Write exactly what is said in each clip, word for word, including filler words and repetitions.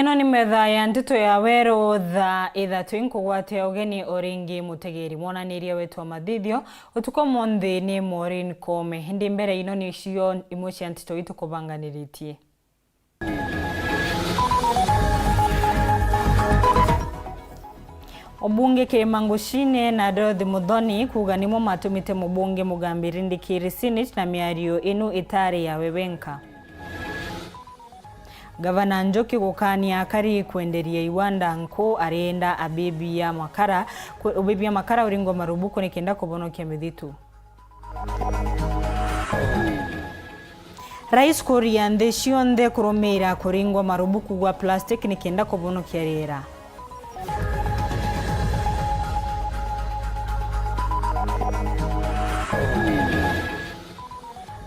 Ino ni metha ya nteto ya weru thaa ithatu. Inkugwatia ugeni o ringi mutegeri. Mwananiria wetu wa mathithio utuku umunthi ni Maureen Kome. Indi mbere ino nicio imwe cia nteto itukubanganiritie. Mubunge Kirima Ngucine na Dorothy Muthoni kuuga nimo matumite mubunge Mugambi Rindikiri Senate na miario inu itari yawe wenka. Gavana Njuki gukania akari kwenderia iwanda nku, arienda abibi ya makara, kwe-, ubibi ya makara uringwe marubuku nikenda kubonokia mithitu. Rais kuria nthi cionthe kurumiira kuringwa marubuku gwa plastic nikenda kubonokia riera.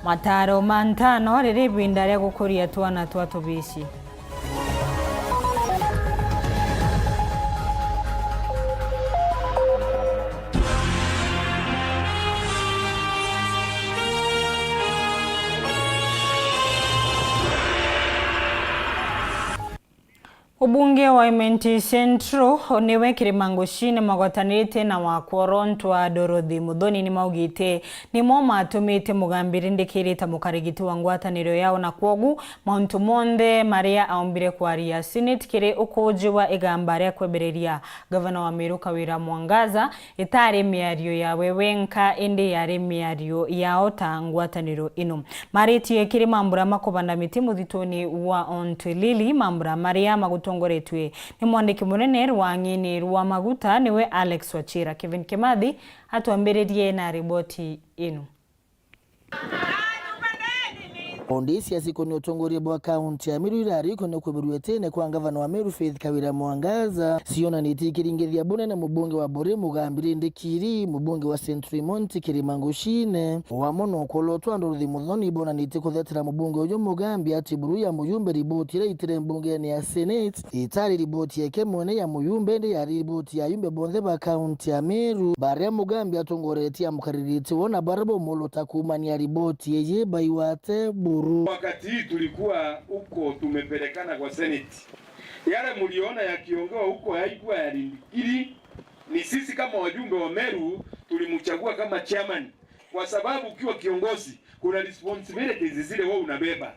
Mataaro ma ntano, riri ibinda ria gukuria twana twa tubici. Ubunge wa Imenti Central niwe Kirima Ngucine magwatanirite na wa Kworo Ntwa Dorothy Muthoni nimaugite nimo matumite Mugambi Rindikiri ta mukarigiti wa ngwataniro yao, na kwogu mauntu monthe maria aumbire kwaria Senate kiri ukuji wa igamba ria kwebereria gavana wa Meru Kawira Mwangaza itari miario yawe wenka, indi yari miario yao ta ngwataniro ino. Maritie kiri mambura ma kubanda miti muthituni wa Ontwilili, mambura maria magutongoretue ni mwandiki munene rwang'ini rwa maguta niwe Alex Wachira. Kevin Kimathi atwambiririe na riboti ino. Ondi siasa ikonia utongoria bwa kaunti ya Meru irari ikonia kweberua itene kwa ngavana wa Meru Faith Kawira Mwangaza cionanitie ikiringithia bunene mubunge wa Buri Mugambi Rindikiri, mubunge wa Central Imenti Kirima Ngucine, wamwe na ukolotwa Dorothy Muthoni bonanitie kuthetera mubunge uyu Mugambi ati buru ya muyumbe riboti iria itire mbungene ya Senate itari riboti yake mwene ya muyumbe, indi yari riboti ya ayumbe bonthe ba kaunti ya Meru baria Mugambi atongoretie amukaririte wona baria baumuluta kuumania riboti iji baigwate buru. Wakati hii tulikuwa huko tumepelekana kwa Senate. Yale mliona yakiongewa huko haikuwa ya Rindikiri, ni sisi kama wajumbe wa Meru tulimchagua kama chairman, kwa sababu ukiwa kiongozi kuna responsibilities zile wewe unabeba.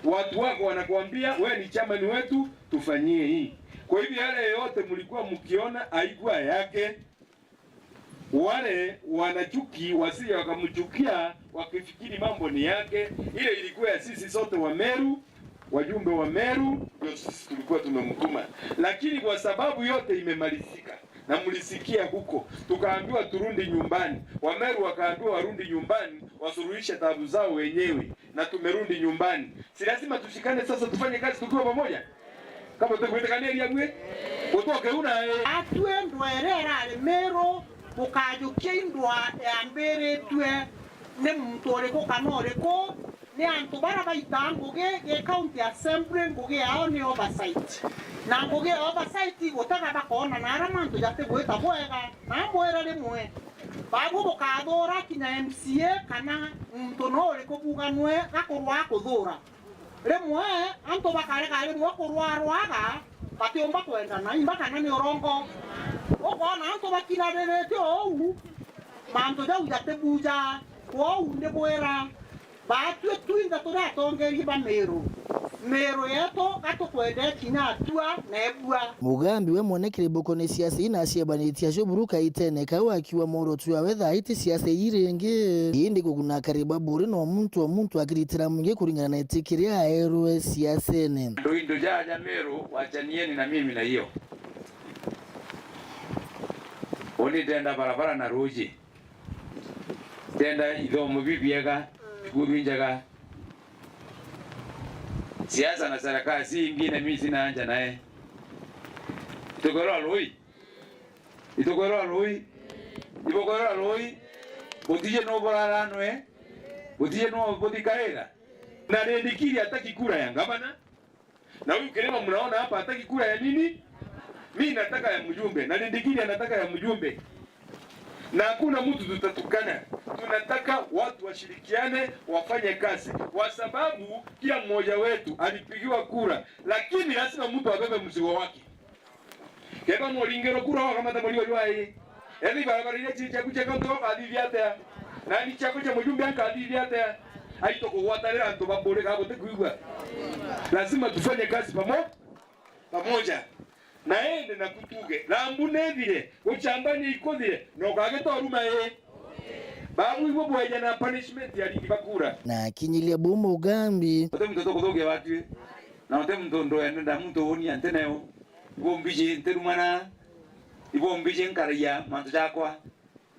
Watu wako wanakuambia, "Wewe ni chairman wetu, tufanyie hii." Kwa hivyo yale yote mlikuwa mkiona haikuwa yake. Wale wanachuki wasije wakamchukia wakifikiri mambo ni yake. Ile ilikuwa ya sisi sote wa Meru, wajumbe wa Meru, ndio sisi tulikuwa tumemtuma. Lakini kwa sababu yote imemalizika, na mlisikia huko, tukaambiwa turudi nyumbani. Wameru wakaambiwa warudi nyumbani, wasuluhishe taabu zao wenyewe, na tumerudi nyumbani. Si lazima tushikane sasa, tufanye kazi tukiwa pamoja? Kama tukwitĩkanĩria bwe, gũtoke una, eh. Atue ndwere ararĩ Meru, gũkajũkia indwa yambĩrĩtue nĩ muntu ũrĩkũ kana ũrĩkũ, nĩ antu bara baita ngugi gi county assembly, ngugi yao ni oversight. Na ngugi ya oversight gutega bakoona na ara mantu jatigwita bwega, na mwire rimwe, babu bukathura kinya M C A kana muntu no uriku buganwe gakurwa kuthura. Rimwe antu bakarega rimwe kurwarwaga, batiumba kwendana, imba kana ni urongo. Ukoona antu bakinanirite uu, mantu jau jatibuja. Kwou ndibwira, baatue twinthe turi atongeria ba Miru, Miru yetu gatukwende kinya atua na ebua. Mugambi we mwene kiribukone siasa ina aciebanitie acio buru kaitene kau akiuga mworoto jwawe thaa iti siasa ii ringi, indi kuguna akari ba buri no muntu o muntu akiritira mwingi kuringana na iti kiria aerwe siasene. Andu indu jaja Miru, wachanieni na mimi na hiyo. Uni ndenda barabara na ruji. Tenda ithomo bibiega, cukuru njega. Siasa na serikali si ingine, mimi sina haja naye. Itukwirwa rui? Itukwirwa rui? Ibukwirwa rui? Gutije no buraranwe? Gutije no buthikaira? Na Rindikiri ataki kura ya ngavana. Na huyu Kirima mnaona hapa hataki kura ya nini? Mi nataka ya mjumbe, na Rindikiri anataka ya mjumbe. Na hakuna mtu tutatukana. Tunataka watu washirikiane, wafanye kazi, kwa sababu kila mmoja wetu alipigiwa kura, lakini lazima mtu abebe mzigo wake. Keba muringiro kura wakamata murio jwai. Ethi barabara iria ciri ciaku cia kaunti ukathithia atia? Nani ciaku cia mujumbe ankathithia atia? Aito kugwatanira antu ba Buuri ka guti kwigua. Lazima tufanye kazi pamo-, pamoja. Na indi naku tuge, rambu nithire, guchambania ikuthire, na ukagitoruma ii. Babu ibo bweja na punishment ya ringi bakura. Na akinyilia bu Mugambi. Uti muntu tukuthukia batwi. Na uti muntu ndwenda muntu unia nteneo. Ibo mbiji ntirumana. Ibo mbiji nkaragia mantu jakwa.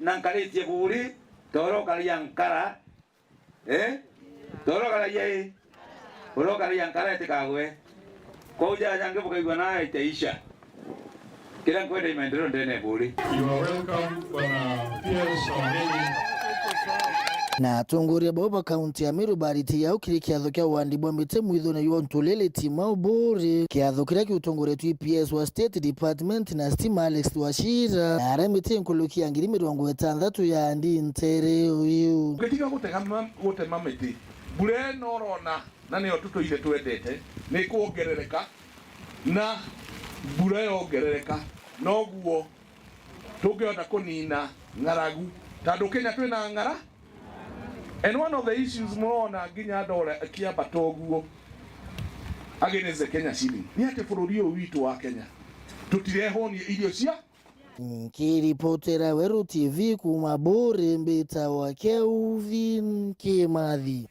Na nkaritie Buuri, toro karagia nkara. Eh? Toro karagia ii. Oro karagia nkara itikagwe. Kwou jaja jangi bukaigua na itaisha. Kiria nkwenda i maendeleo ndene ya Buuri. You are welcome, Bwana P S Wamini. Na atongoria bau ba kaunti ya Meru baritirie au kiri kiatho kia wandi bwa miti mwithone jwa Ntulele Timau Buuri, kiatho kiria kiutongoretue P S wa State Department na Stima Alex Wachira, na aria miti nkuruki ya ngiri mirongo itantatu yandi ntere iu. Ukitiga gutega ma-, gutema miti, mbura ino urona, na niyo tutuire twendete, ni kwongerereka, na mbura yongerereka, noguo tungihota kunina ng'aragu, tondu Kenya twina ng'ara. And one of the issues murona nginya ndore kiambata uguo against the Kenya shilling, ni ati bururi uyu witu wa Kenya tutirehonie irio cia. Nkiripotera Weru T V kuuma Buuri, mbitagwa Kelvin Kimathi.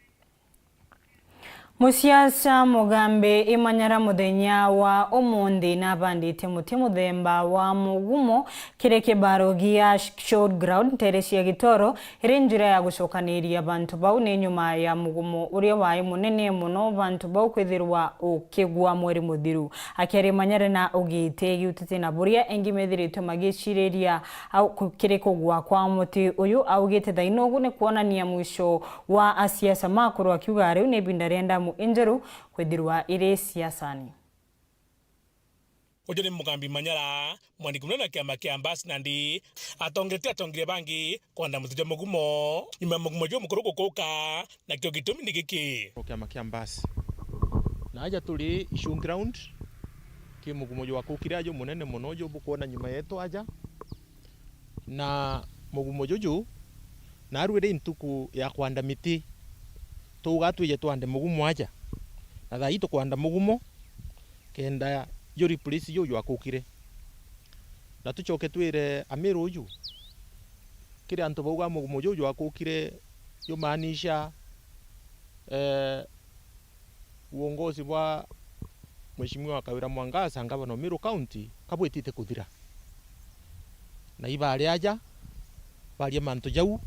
Musiasa Mugambi Imanyara muthenya wa umunthi nabandite muti muthemba wa mugumo kiri kibaro gia Showground ntere cia Gitoro, iri njira ya gucokaniria bantu bau ni nyuma ya mugumo uria wai munene mono bantu bau kwithirwa ukigwa mweri muthiru. Akiaria Manyara na ugiti giutite na buria engi methiritwe magiciriria au ku-, kiri kugwa kwa muti uyu, augite thaino ugu ni kwonania mwisho wa asiasa makuru akiuga riu ni ibinda ria ndamu injeru kwithirwa iri siasani. Uju ni Mugambi Manyara, mwandiki munene wa kiama kia Mbasi nandi, atongete atongeria bangi kwanda muti jwa mugumo nyuma ya mugumo juu mukuru gukuka, nakio gitumi ni giki. Kiama kia Mbasi. Na aja turi Issue Ground, ki mugumo jwakukire ajo munene mono uju bukwona nyuma yetu aja. Na mugumo juju, naarua iri ntuku ya kwanda miti, tuuga twije twande mugumo aja. Na thaa ii tukwanda mugumo, kenda ju replace ju jwakukire. Na tucoke twire Amiru uju, kiri antu bauga mugumo ju jwakukire, jumaanisha, eh, uongozi bwa Mheshimiwa Kawira Mwangaza, ngavana wa Meru County, kabwitite kuthira. Na ibaari aja, baaria mantu jau,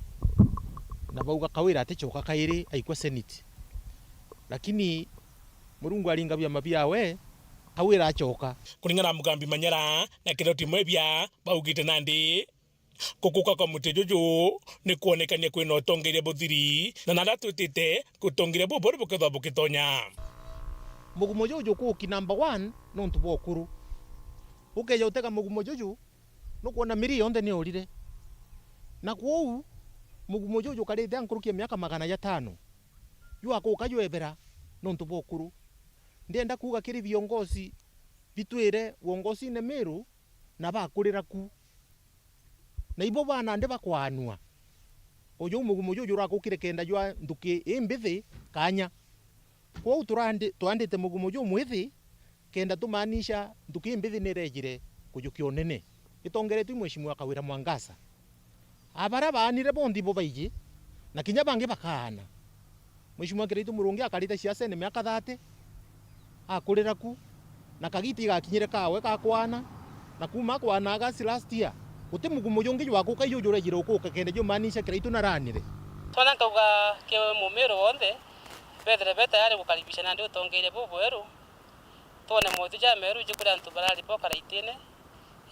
na bauga Kawira aticoka kairi aikua Senate. Lakini Murungu aringa biama biawe, Kawira acoka. Kuringana na Mugambi Manyara na Kinoti Mwebia, baugite nandi, gukuka kwa muti juju ni kwonekania kwina utongeria buthiri, na naria twitite utongeria buburu bukethwa bukitonya. Mugumo juju kuki number one nontu bwa ukuru. Ukeja utega mugumo juju, nukwona miri yonthe ni yorire. Na kwou, mugumo juju ukarite a nkuruki ya miaka magana jatano, jwakuka jwebera nontu bwa ukuru. Ndienda kuuga kiri viongozi bitwire uongozine Meru, na bakurira ku. Na ibo bana ndi bakwaanua. Uju mugumo juju jurakukire kenda jwa nthuki imbithi kanya. Kwou turandi-, twandite mugumo jumwithi kenda tumaanisha nthuki imbithi nirejire kujukia unene. Itongeretue Mheshimiwa Kawira Mwangaza. A baria baanire bonthe ibo baiji, na kinya bangi bakaana. Mheshimiwa Kiraitu Murungi akarite siasene miaka thirty, akurira ku, na kagita igakinyire kawe ga kwana, na kuuma akwana August last year, guti mugumo jungi jwakuka iju jurejire ukuka kenda jumaanisha Kiraitu naranire. Twana nkauga ki Mumiru wonthe, bethire be tayari gukaribisha nandi utongeria bubweru, twone mothiu ja meru ji kuri antu barari bokara itine,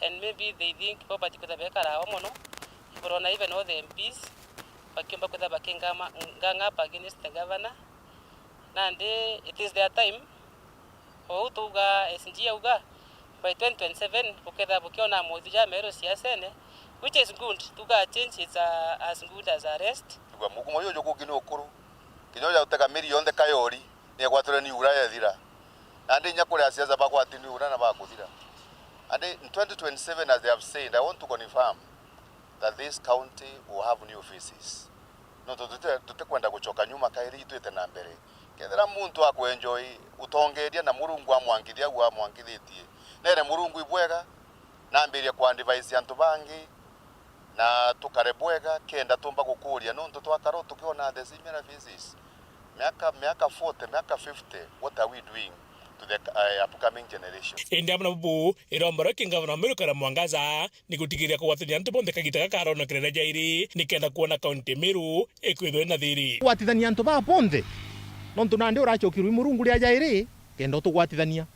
and maybe they think bo batikwithira bekara ao mono, iburona even all the M Ps bakiumba kwithira bakingama, gang up against the governor. Nandi it is their time. Ou tuuga S G auga, by twenty twenty-seven bukethira bukiona mothiu ja meru siasene, Which is good. To go change is, uh, as good as a rest. Igua mukumo juju jukuki ni ukuru. Kinya uja utega miri yonthe kayori, ni egwatirwe ni ura yethira. Nandi inya kuri asiasa bagwati ni ura na bakuthira. And in twenty twenty-seven, as they have said, I want to confirm that this county will have new faces. Nontu tuti-, tutikwenda gucoka nyuma kairi, itwite na mbere. Kethira muntu akuenjoy utongeria na Murungu amwankithia au amwankithitie, nere Murungu ibwega, nambirie kuadvise antu bangi, na tukare bwega kenda tumba gukuria, nontu twakara tukiona the similar faces. Miaka, miaka forty, miaka fifty, what are we doing to the, uh, upcoming generation? Indi amwe na bubu, iromba ria kingavana wa Meru Kawira Mwangaza ni gutigiria kugwatithania antu bonthe kagita gaka aronokerera jairi, nikenda kwona kaunti ya Meru ikwithwa ina thiri. Kugwatithania antu baa bonthe, nontu nandi uracokirwe i Murungu ria jairi, kenda utugwatithania.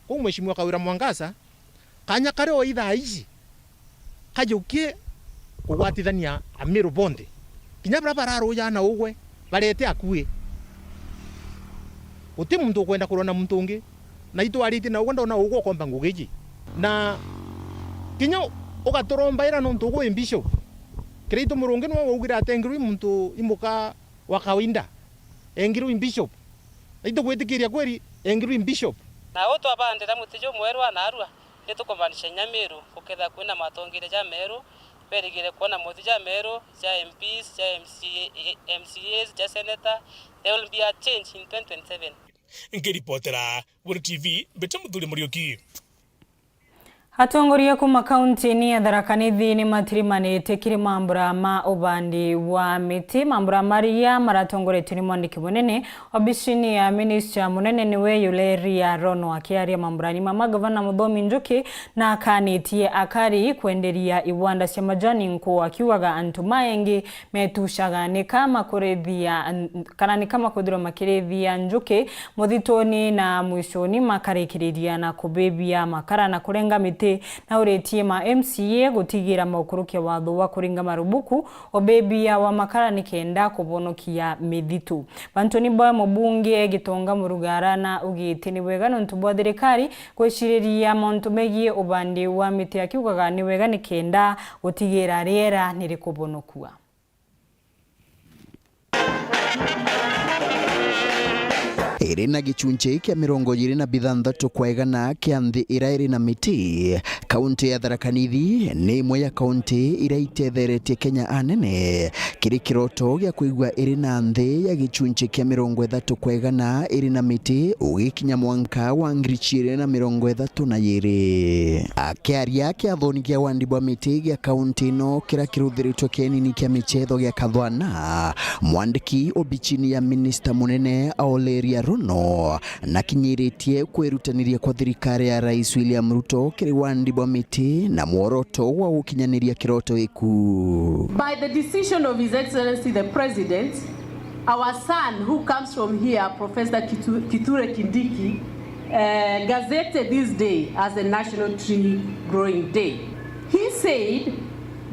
Kwou Mheshimiwa Kawira Mwangaza, kanya kario ithaa iji kajukie kugwatithania Ameru bonthe, kinya baria bararujaa na ugwe barete akui. Guti muntu ukwenda kurwa na muntu ungi, na itwaritie na ugwe ndona ugwe ukomba ngugi iji. Na kinya ugaturombaira nontu ugwe wi bishop. Kiraitu Murungi niwe waugire atengirwi muntu imuka wa kawaida, engirwe i bishop. Na itugwitikiria kweri engirwe i bishop. Na u twabandira muti jumweru a narua, ni tukumaanisha inya Meru gukethira kwina matongeria ja meru, berigire kwona moti ja meru, ja M Ps, ja M C A, M C As, ja senator. There will be a change in twenty twenty-seven. Nkiripotera Weru T V, mbite Muthuri Muriuki. Atongoria kuuma kauntiini ya Tharaka Nithi ni matirimanite kiri mambura ma ubandi wa miti, mambura maria maratongoretue ni mwandiki munene obisini ya minista munene niwe Uleria Rono. Akiaria mamburani ma magavana Muthomi Njuki na akanitie akari kwenderia iwanda cia majani nkuu, akiugaga antu maengi metucaga ni kama kurithia, kana ni kama kwithirwa makirithia njuki muthituni na mwicuni makarikiriria na kubibia makara na kurenga miti, na uritie ma M C A gutigira maukurukia watho wa kuringa marubuku ubibia wa makara nikenda kubonokia mithitu. Bantuni bwa mubunge Gitonga Murugara na ugite ni bwega nontu bwa thirikari gwiciriria mauntu megie ubandi wa miti, akiugaga ni wega nikenda gutigira riera nirikubonokua. Iri na gicunci kia mirongo iiri na bithanthatu kwa igana kia nthi ira iri na miti, kaunti ya Tharaka Nithi ni imwe ya kaunti iria itetheretie Kenya anene kiri kiroto gia kwigua iri na nthi ya gicunci kia mirongo ithatu kwa igana iri na miti ugikinya mwanka wa ngiri ciiri na mirongo ithatu na iiri. Akiaria kiathoni gia wandi bwa miti gia kaunti ino kiria kiruthiritwe kienini kia michetho gia Kathwana, mwandiki obicini ya minista munene Auleria Rono nakinyiritie kwirutaniria kwa thirikari ya Rais William Ruto kiri wandi bwa miti na mworoto wa gukinyaniria kiroto giku. By the decision of His Excellency the President, our son who comes from here, Professor Kitu-, Kithure Kindiki, uh, gazetted this day as the National Tree Growing Day. He said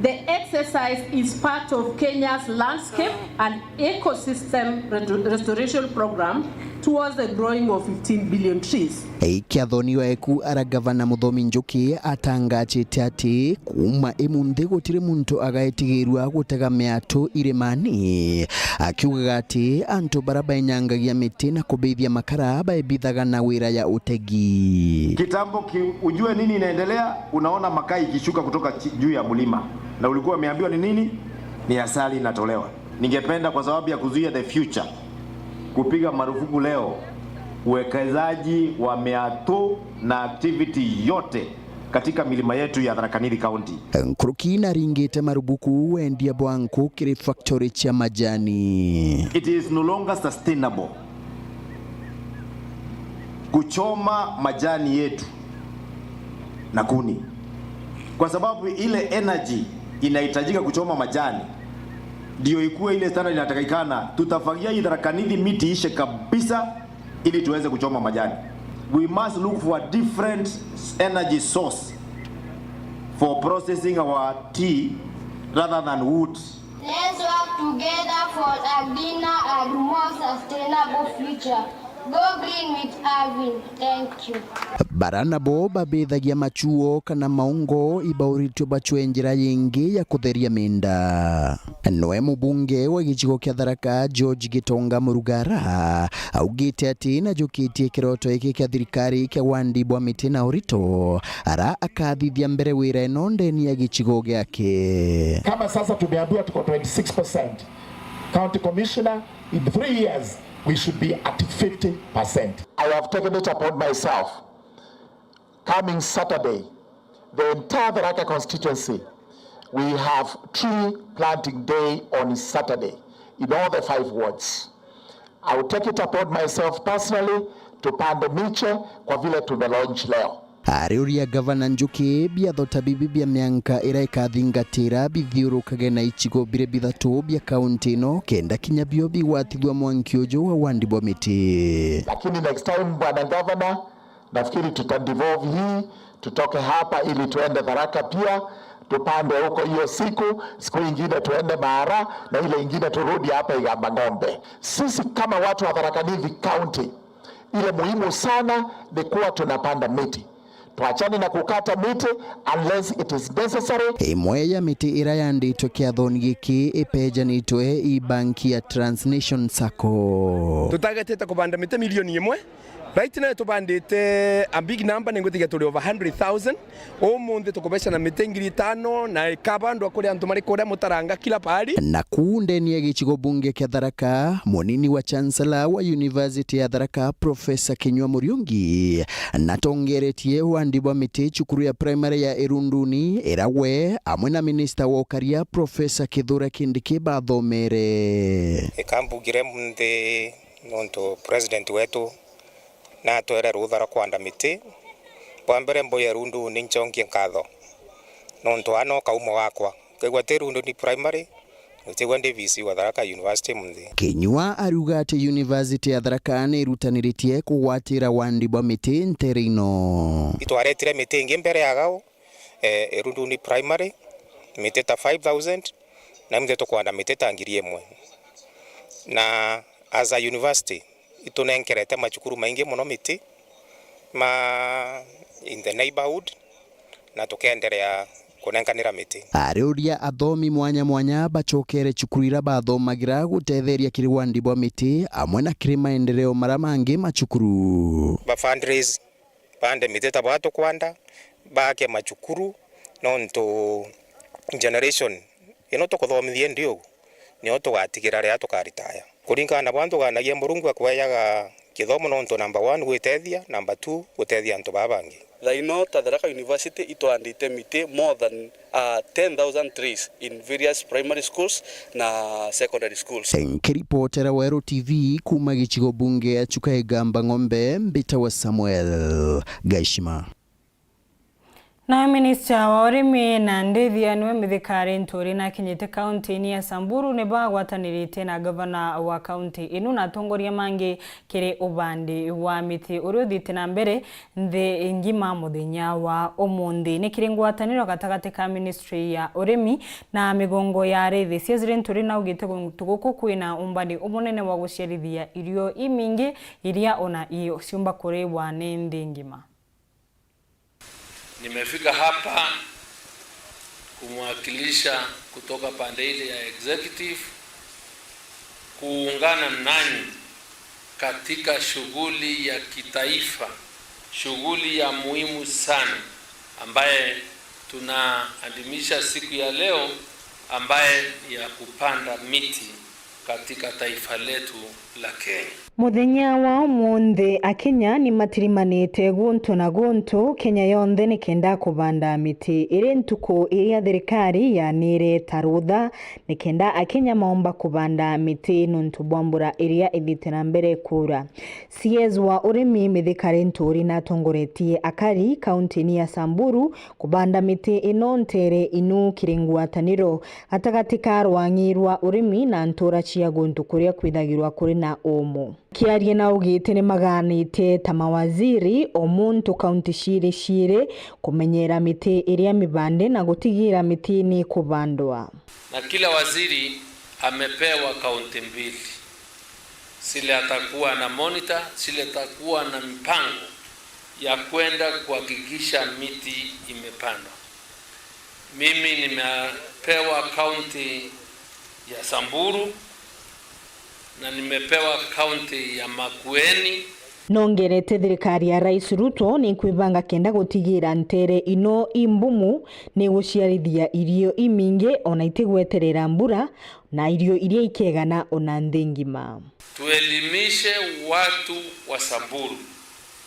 the exercise is part of Kenya's landscape and ecosystem resto-, restoration program towards the growing of fifteen billion trees. Ikiathoni weku ara gavana Muthomi Njuki atangachite ati kuuma imunthi gutiri muntu agaetigirua gutega miatu irimani, akiugaga ati antu bara baenyangagia miti na kubithia makara baebithaga na wira ya utegi. Kitambo ki-, ujue nini inaendelea, unaona makaa ikishuka kutoka chi-, juu ya mlima, na ulikuwa umeambiwa ni nini? Ni asali inatolewa. Ningependa kwa sababu ya kuzuia the future, kupiga marufuku leo uwekezaji wa miatu na activity yote katika milima yetu ya Tharaka Nithi County. Nkuruki naringite marubuku wendia bwa nku kiri factory cia majani. It is no longer sustainable kuchoma majani yetu na kuni, kwa sababu ile energy inahitajika kuchoma majani ndio ikuwe ile standard inatakikana. Tutafagia hii Tharaka Nithi miti ishe kabisa ili tuweze kuchoma majani. We must look for a different energy source for processing our tea rather than wood. Let's work together for a greener and more sustainable future. Go green with Alvin. Thank you. Bara nabo babithagia machuo kana maungo ibauritwe bacwe njira yingi ya kutheria minda. Noe mubunge wa gicigo kia Tharaka, George Gitonga Murugara, augite ati najukitie kiroto giki kia thirikari kia wandi bwa miti na urito, ara akathithia mbere wira ino ndeni ya gicigo giake. Kama sasa tumeambiwa tuko twenty-six percent, County Commissioner, in three years we should be at fifty percent. I have taken it upon myself. Coming Saturday, the entire Tharaka constituency, we have tree planting day on Saturday in all the five wards. I will take it upon myself personally tupande miche kwa vile tumelaunch leo. Ariuria Gavana Njuki biatho ta bibi bia mianka ira ikathingatira bithiurukage na icigo bire bithatu bia kaunti ino, kenda kinya bio bigwatithua mwanki uju wa wandi bwa miti. Lakini next time, Bwana Gavana, nafikiri tuta devolve hii, tutoke hapa ili tuende Tharaka pia, tupande huko hiyo siku, siku ingine tuende Maara, na ile ingine turudi hapa Igamba Ng'ombe. Sisi kama watu wa Tharaka Nithi County, ile muhimu sana ni kuwa tunapanda miti. Tuachane na kukata miti unless it is necessary. Imwe ya miti ira yanditwe kiathoni giki ipejanitwe i banki ya Transnation Sacco. Tutagetete kubanda miti milioni imwe. Right now tubandite a big number, ningwitikia turi over hundred thousand. Umunthi tukubeca na miti ngiri itano na ikabandwa kuri antu mari kuria Mutaranga kila pahali. Na kuu ndeni ya gicigo bunge kia Tharaka, munini wa Chancellor wa University ya Tharaka, Professor Kinyua Muriungi, natongeretie wandi bwa miti cukuru ya primary ya Irunduni, ira we amwe na minista wa ukaria, Professor Kithure Kindiki, bathomere. Ikambugire munthi nontu president wetu natwere rutha rwa kwanda miti. Bwa mbere, mbuye Irunduni ncokie nkatho nontu aa no kaumo gakwa. Nkaigua ti Irunduni primary, ntigua ndi V C wa Tharaka University munthi. Kinyua ariuga ati University ya Tharaka ni irutaniritie kugwatira wandi bwa miti ntere ino. Itwaretire miti ingi mbere ya gau, eh, Irunduni primary, miti ta five thousand, na imwe tukwanda miti ta ngiri imwe. Na as a university, itunenkerete macukuru maingi mono miti ma in the neighborhood, na tukenderea kunenkanira miti. Ariuria athomi mwanya mwanya bacokere cukuru ira bathomagira gutetheria kiri wandi bwa miti amwe na kiri maendeleo mara mangi ma cukuru. Ba fundraise, bande miti ta bwa tukwanda, baake macukuru, nontu generation ino tukuthomithia indi ugu, nio tugatigira riria tukaritaya. Kuringana na bwa nthuganagia, Murungu akwejaga kithomo nontu number one gwitethia, number two gutethia antu baa bangi. Thaino ta Tharaka University itwandite miti more than, uh, ten thousand trees in various primary schools na secondary schools. Nkiripotera Weru T V kuuma gicigo bunge ya Chuka Igamba Ng'ombe, mbitawa Samuel Gaishima. Nawe minista wa urimi na ndithia niwe Mithika Linturi nakinyite kaunti-ini ya Samburu, ni bagwatanirite na gavana wa kaunti inu na atongoria mangi kiri ubandi wa miti uria uthiite na mbere nthi ngima muthenya wa umunthi. Ni kiri ngwataniro gatagati ka ministry ya urimi na migongo ya arithi. C S Linturi naugite guntu guku kwina umbani umunene wa guciarithia irio imingi iria ona i ciumba kuriwa ni nthi ngima. Nimefika hapa kumwakilisha kutoka pande ile ya executive, kuungana nanyi katika shughuli ya kitaifa, shughuli ya muhimu sana ambaye tunaadhimisha siku ya leo, ambaye ya kupanda miti katika taifa letu la Kenya. Muthenya wa umunthi, Akenya ni matirimanite guntu na guntu Kenya yonthe nikenda kubanda miti, iri ntuku iria thirikari yanire ta rutha nikenda Akenya maumba kubanda miti nuntu bwa mbura iria ithiite na mbere kuura. C S wa urimi Mithika Linturi natongoretie akari kaunti-ini ya Samburu kubanda miti ino ntere inu kiri ngwataniro gatagati ka rwang'i rwa urimi na ntura cia guntu kuria kwithagirwa kuri na umu. Kiaria naugite ni maganite ta mawaziri o muntu kaunti ciiri ciiri kumenyera miti iria mibande na gutigira miti ni kubandwa. Na kila waziri amepewa kaunti mbili. Sile atakuwa na monitor, Sile atakuwa na mpango ya kwenda kuhakikisha miti imepandwa. Mimi nimepewa kaunti ya Samburu na nimepewa kaunti ya Makueni. Nongerete thirikari ya Rais Ruto ni kwibanga kenda gutigira ntere ino imbumu ni guciarithia irio imingi ona itigweterera mbura na irio iria ikegana ona nthi ngima. Tuelimishe watu wa Samburu.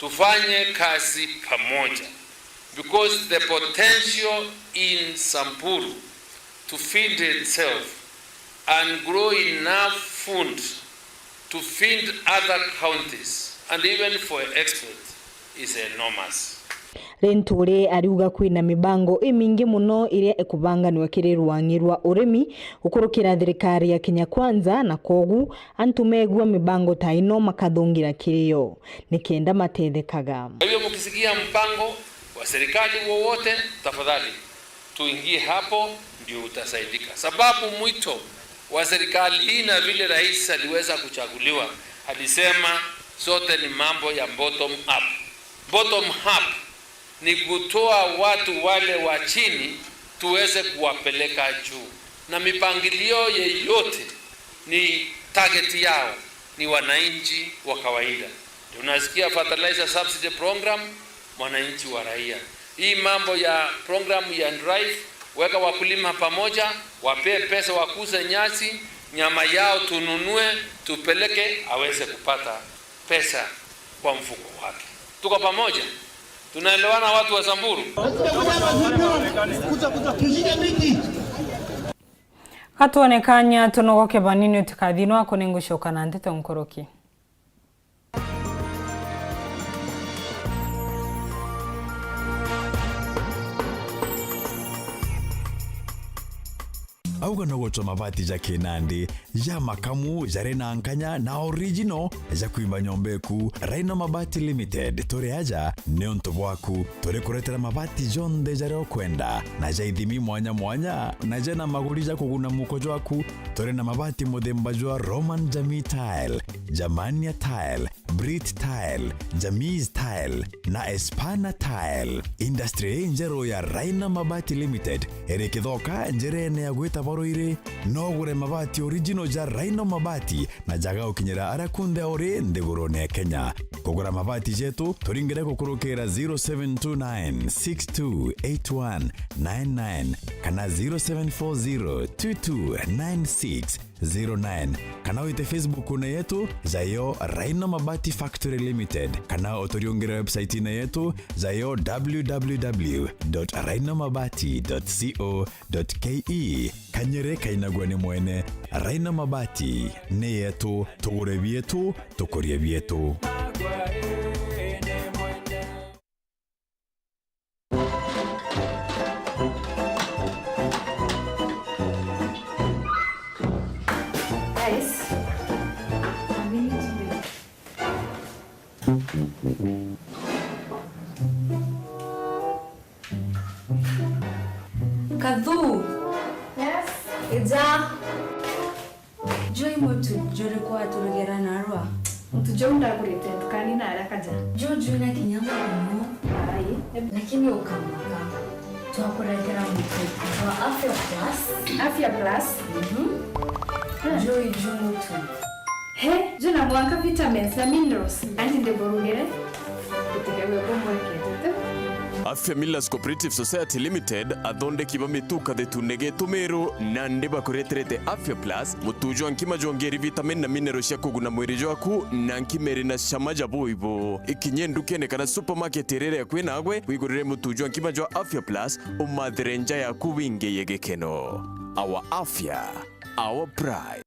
Tufanye kazi pamoja, because the potential in Samburu to feed itself and grow enough food to feed other counties and even for export is enormous. Linturi ariuga kwina mibango imingi muno iria ikubanganua kiri rwang'i rwa urimi gukurukira thirikari ya Kenya Kwanza, na kwogu antu megua mibango ta ino makathungira kiri yo nikenda matethekaga. Kwa hivyo mukisikia mpango wa serikali wowote, tafadhali tuingie hapo, ndio utasaidika, sababu mwito wa serikali hii, na vile rais aliweza kuchaguliwa, alisema sote ni mambo ya bottom up. Bottom up ni kutoa watu wale wa chini tuweze kuwapeleka juu, na mipangilio yeyote ni target yao ni wananchi wa kawaida. Ndio unasikia fertilizer subsidy program, mwananchi wa raia. Hii mambo ya program ya drive, weka wakulima pamoja, wapee pesa, wakuze nyasi, nyama yao tununue, tupeleke, aweze kupata pesa kwa mfuko wake. Tuko pamoja, tunaelewana, watu wa Samburu. Gatwone kanya tunogoke banini, utikathii nwako, ningucoka na ndeto nkuruki. Auga no gucwa mabati ja kinandi, ja makamu, jari na nkanya na original, ja kwimba nyomba eku. Rhino Mabati Limited, turi aja niuntu bwaku. Turi kuretera mabati jonthe jaria ukwenda, na ja ithimi mwanya mwanya, na jena maguri ja kuguna muko jwaku. Turi na mabati muthemba jwa Roman Jamii Tile, Germania Tile, Brit Tile, Jamis Tile na Espana Tile. Industry injeru ya Rhino Mabati Limited iri Kithoka, njirene ya gwita Boruiri. No ugure mabati original ja Rhino Mabati na jaga gukinyira aria kunthe uri nthigurune ya Kenya. Kugura mabati jetu, turingire gukurukira zero seven two nine six two eight one nine nine kana zero seven four zero two two nine six zero nine, kana wite Facebook-une yetu, jayo Rhino Mabati Factory Limited, kana uturiungire website-ine yetu, jayo w w w dot rhino mabati dot co dot k e. Kanyere kainagua ni mwene. Rhino Mabati ni yetu, tugure bietu, tukurie bietu. Guys, a minute, please. Kathu. Yes. Ija. Juu i mutu juriku waturugera narua? Mutu juu ndagurite ndukani na aria kaja. Juu jwina kinya muno. Ai. Lakini ukamaka. Twakuregera mutu jwa Afya Plus. Afya Plus? Mhm. Ah. Juu i juu mutu. He, juu na mwanka vitamins na minerals. Andi ndiburugire. Gutigagwe kumwekete tu. Afya Millers Cooperative Society Limited, athondeki ba mituka thitune gitu Meru, nandi bakureterete Afya Plus, mutu jwa nkima jwongeri vitamin na mineral cia kuguna mwiri jwaku, na nkima iri na cama ja buibu. Ikinye ndukene kana supermarket iria iri akui nagwe, wigurire mutu jwa nkima jwa Afya Plus, umathire nja yaku wingiye gikeno. Our Afya, our pride.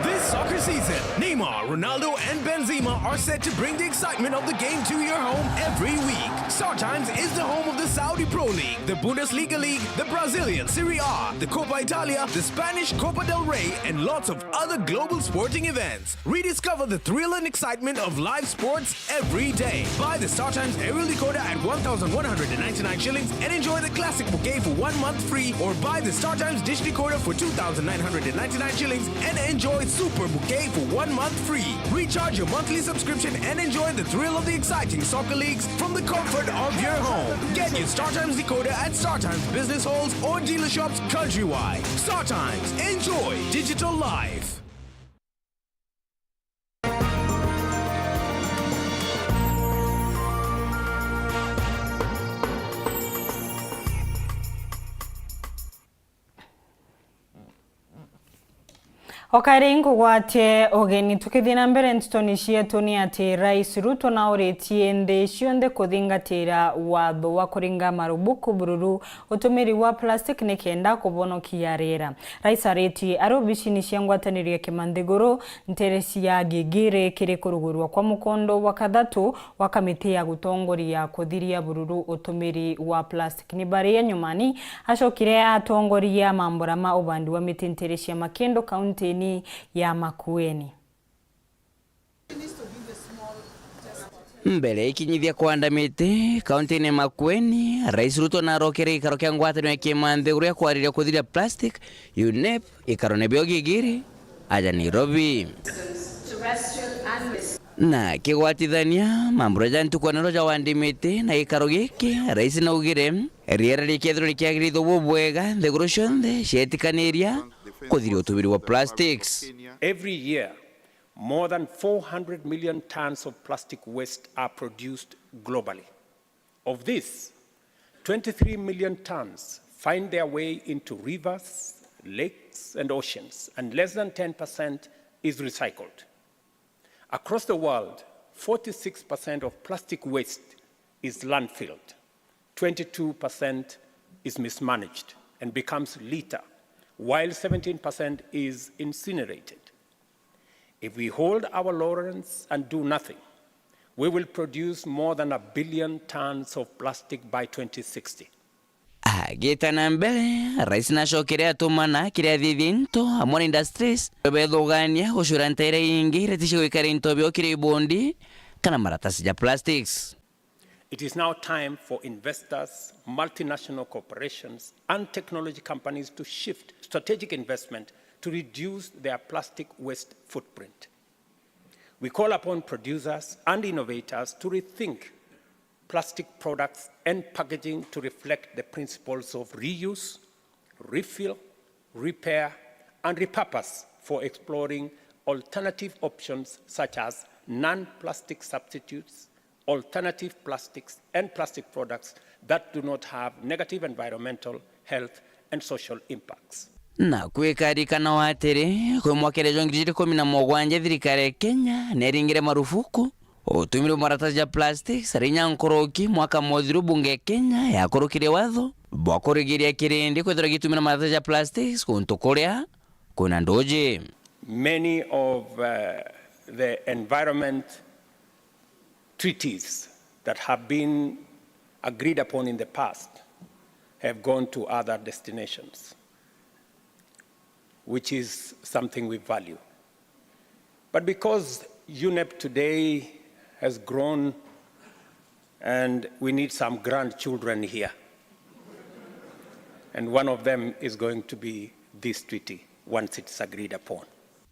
This Soccer season. Neymar, Ronaldo, and Benzema are set to bring the excitement of the game to your home every week. StarTimes is the home of the Saudi Pro League, the Bundesliga League, the Brazilian Serie A, the Copa Italia, the Spanish Copa del Rey, and lots of other global sporting events. Rediscover the thrill and excitement of live sports every day. Buy the StarTimes aerial decoder at one thousand one hundred ninety-nine shillings and enjoy the classic bouquet for one month free, or buy the StarTimes dish decoder for two thousand nine hundred ninety-nine shillings and enjoy super bouquet for one month free. Recharge your monthly subscription and enjoy the thrill of the exciting soccer leagues from the comfort of your home. Get your StarTimes decoder at StarTimes business halls or dealer shops countrywide. StarTimes. Enjoy digital life. O kairi nkugwatie ugeni. Tukithii na mbere ntutoni cietu, ni ati Rais Ruto nauritie nthi cionthe kuthingatira watho wa kuringa marubuku bururu utumiri wa plastic nikenda kubonokia riera. Rais aritie ari obicini cia ngwataniro ya kimanthiguru ntere cia Gigiri kiri kurugurwa kwa mukondo wa kathatu wa kamiti ya gutongoria kuthiria bururu utumiri wa plastic. Ni baria nyumani acokire atongoria mambura ma ubandi wa miti ntere cia Makindu, kauntini ya Makueni. Mbere ikinyithia kwanda miti kauntini ya Makueni, Rais Ruto narokere gikaro kia ngwataniro ya kimanthiguru ya kwariria kuthiria plastic, UNEP, ikarone bio Gigiri, aja Nairobi. Na kigwatithania mambura ja ntuku ya nero ja wandi miti na gikaro giki, Rais naugire riera rikethirwa rikiagirithua bubwega nthiguru cionthe cietikaniria kuthiria utumiri wa plastics. Every year, more than four hundred million tons of plastic waste are produced globally. Of this, twenty-three million tons find their way into rivers, lakes, and oceans, and less than ten percent is recycled. Across the world, forty-six percent of plastic waste is landfilled, twenty-two percent is mismanaged and becomes litter, while seventeen percent is incinerated. If we hold our laurels and do nothing, we will produce more than a billion tons of plastic by twenty sixty. Agita na mbere, Rais nacokere atumana kiri athithia into amwe na industries bethugania gucura nteere ingi iria tici gwikara into bio kiri ibondi kana maratasi ja plastics. It is now time for investors, multinational corporations, and technology companies to shift strategic investment to reduce their plastic waste footprint. We call upon producers and innovators to rethink plastic products and packaging to reflect the principles of reuse, refill, repair, and repurpose for exploring alternative options such as non-plastic substitutes, alternative plastics, and plastic products that do not have negative environmental, health, and social impacts. Na kwikarikana atiri, kwi mwakere jwa ngiri igiri ikumi na mugwanja, thirikari ya Kenya neringire marufuku utumiri bwa maratasi ja plastics ari inya nkuruki mwaka muthiru, bunge ya Kenya yakurukire watho bwa kurigiria kirindi kwithirwa gitumira maratasi ja plastics kuntu kuria kwina nduji. Many of, uh, the environment treaties that have been agreed upon in the past have gone to other destinations, which is something we value. But because UNEP today has grown and we need some grandchildren here, and one of them is going to be this treaty once it's agreed upon.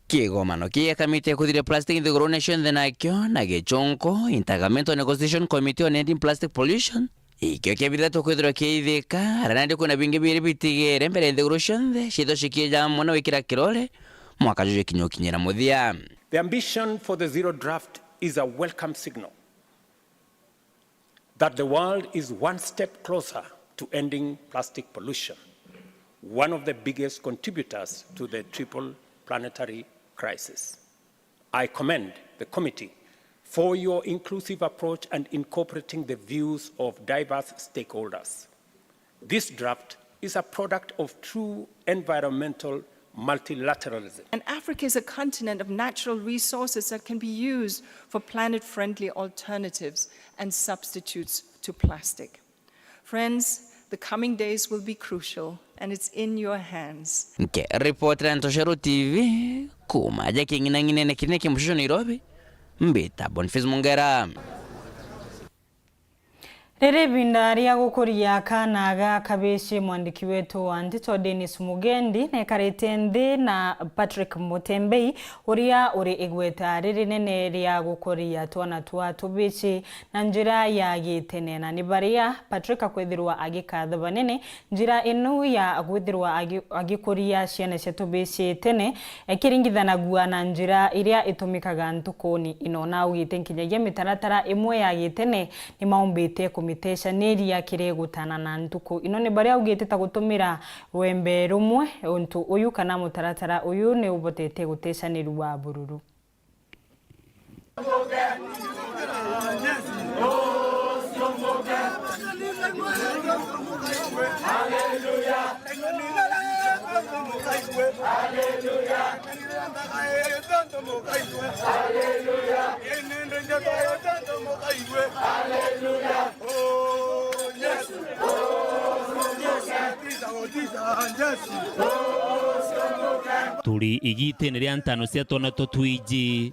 Kigomano kia kamiti ya kuthiria plastic nthigurune cionthe nakio na gichunku, Intergovernmental Negotiation Committee on Ending Plastic Pollution, ikio kia bithatatu kwithirwa kiithika, aria nandi kwina bingi biri bitigere mbere nthiguru cionthe ciithwa cikiija amwe na gwikira kirore mwaka juju kinya ukinyira muthia. The ambition for the zero draft is a welcome signal that the world is one step closer to ending plastic pollution, one of the biggest contributors to the triple planetary crisis. I commend the committee for your inclusive approach and incorporating the views of diverse stakeholders. This draft is a product of true environmental multilateralism. And Africa is a continent of natural resources that can be used for planet-friendly alternatives and substitutes to plastic. Friends, the coming days will be crucial, and it's in your hands. Nkiripotera Ntoshero T V, kuuma aja king'inang'inene kinene kia mucucu Nairobi, mbita Boniface Mungera. Riri ibinda ria gukuria kaana ga kabici, mwandiki wetu wa nteto Dennis Mugendi nekarite nthi na Patrick Mutembei, uria uri igweta ririnene ria gukuria twana twa tubici na njira ya gitene, na ni baria Patrick akwithirwa agikatha banene njira ino ya kwithirwa agi-, agikuria ciana cia tubici tene, ikiringithanagua na njira iria itumikaga ntukuni ino. Na augite nkinyagia mitaratara imwe ya gitene ni maumbite kumitecaniria kiri gutana na ntuku ino. Ni baria augite ta gutumira rwembe rumwe, untu uyu kana mutaratara uyu ni ubotete gutecanirua bururu. Turi igitene ria ntano cia twana tutwiji.